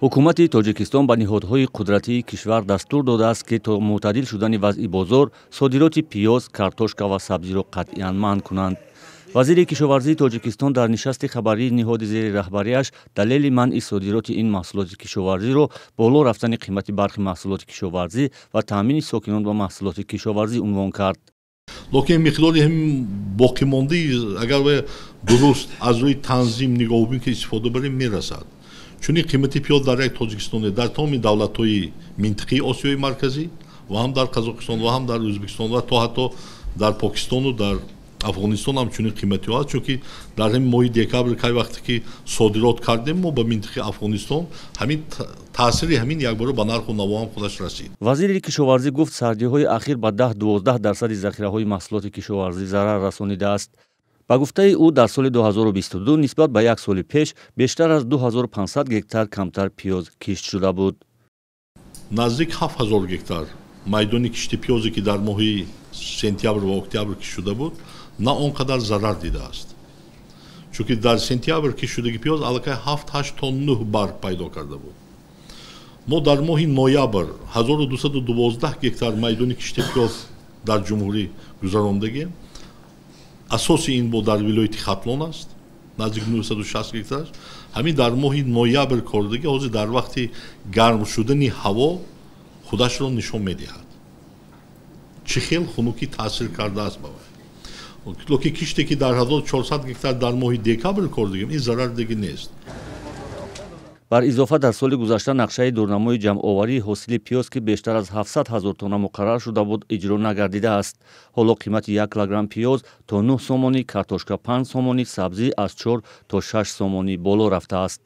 Ҳукумати Тоҷикистон ба ниҳодҳои қудратии кишвар дастур додааст, ки то мӯътадил шудани вазъи бозор содироти пиёз, картошка ва сабзиро қатъиян манъ кунанд. Вазири кишоварзии Тоҷикистон дар нишасти хабарии ниҳоди зери раҳбарияш далели манъи содироти ин маҳсулоти кишоварзиро боло рафтани қимати бархи маҳсулоти кишоварзӣ ва таъмини сокинон ба маҳсулоти кишоварзӣ унвон кард. Лекин миқдори ҳамин боқимондаи агар дуруст аз рӯи танзим нигоҳубин ки истифода барем, мерасад. Чунин қимати пиёз дар як Тоҷикистоне, дар тамоми давлатҳои минтиқаи Осиёи Марказӣ ва ҳам дар Қазоқистон ва ҳам дар Ӯзбекистон ва то ҳатто дар Покистону дар Афғонистон ҳам чунин қиматиҳо аст. Чунки дар ҳамин моҳи декабр, кай вақте ки содирот кардем мо ба минтиқаи Афғонистон, ҳамин таъсири ҳамин якбора ба нарху наво ҳам худаш расид. Вазири кишоварзӣ гуфт, сардиҳои ахир ба 10-12% захираҳои маҳсулоти кишоварзӣ зарар расонидааст. Ба гуфтаи ӯ, дар соли 2022 нисбат ба як соли пеш бештар аз 2500 гектар камтар пиёз кишт шуда буд. Наздик 7000 гектар майдони кишти пиёзе, ки дар моҳи сентябр ва октябр кишт шуда буд, на он қадар зарар дидааст, чунки дар сентябр кишт шудаги пиёз аллакай 7, 8 то 9 барг пайдо карда буд. Мо дар моҳи ноябр 1212 гектар майдони кишти пиёз дар ҷумҳурӣ гузарондагем. Асоси ин бо дар вилояти Хатлон аст, наздик 960 гектар. Ҳамин дар моҳи ноябр кордагӣ ҳозир дар вақти гарм шудани ҳаво худашро нишон медиҳад, чӣ хел хунукӣ таъсир кардааст ба вай. Лекин киште, ки дар 1400 гектар дар моҳи декабр кордагем, ин зарар диги нест. Бар изофа, дар соли гузашта нақшаи дурнамои ҷамъоварии ҳосили пиёз, ки бештар аз 700 ҳазор тонна муқаррар шуда буд, иҷро нагардидааст. Ҳоло қимати 1 килограмм пиёз то 9 сомонӣ, картошка 5 сомонӣ, сабзӣ аз 4 то 6 сомонӣ боло рафтааст.